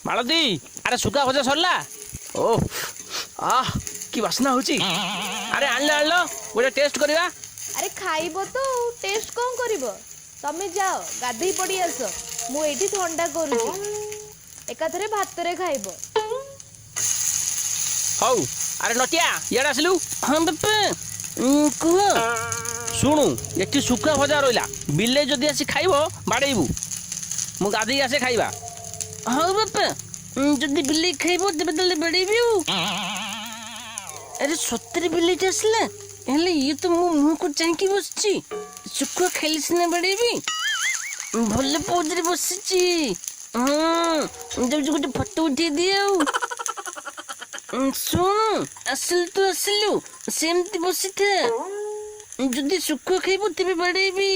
ମାଳତୀ, ଆରେ ଶୁଖୁଆ ଭଜା ସରିଲା? ଓ ଆহ, କି ବାସ୍ନା ହଉଛି! ଆରେ ଆଣିଲ ଆଣିଲ, ଗୋଟେ ଟେଷ୍ଟ କରିବା। ଆରେ ଖାଇବ ତ, ଟେଷ୍ଟ କଣ କରିବ? ତମେ ଯାଅ ଗାଧେଇ ପଡି ଆସ, ମୁଁ ଏଇଠି ଥଣ୍ଡା କରୁଛି, ଏକାଥରେ ଭାତରେ ଖାଇବ। ହଉ। ଆରେ ନଟିଆ, ଇଆଡ଼େ ଆସିଲୁ। ହଁ ବାପା, କୁହ। ଶୁଣୁ, ଏଠି ଶୁଖୁଆ ଭଜା ରହିଲା, ବିଲେଇ ଯଦି ଆସି ଖାଇବ ବାଡ଼େଇବୁ। ମୁଁ ଗାଧେଇ ଆସେ, ଖାଇବା। ହଉ ବାପା, ଯଦି ବିଲେଇ ଖାଇବ ତେବେ ତାହେଲେ ବାଡ଼େଇବି। ଆଉ ଆରେ ସତରେ ବିଲେଇଟା ଆସିଲା, ହେଲେ ଇଏ ତ ମୋ ମୁହଁକୁ ଚାହିଁକି ବସିଛି। ଶୁଖୁଆ ଖାଇଲେ ସିନା ବାଡ଼େଇବି। ଭଲ ପୋଜରେ ବସିଛି। ହଁ, ଯାଉଛି ଗୋଟେ ଫଟୋ ଉଠେଇ ଦିଏ। ଆଉ ଶୁଣୁ, ଆସିଲୁ ତୁ ଆସିଲୁ, ସେମିତି ବସିଥା, ଯଦି ଶୁଖୁଆ ଖାଇବୁ ତେବେ ବାଡ଼େଇବି।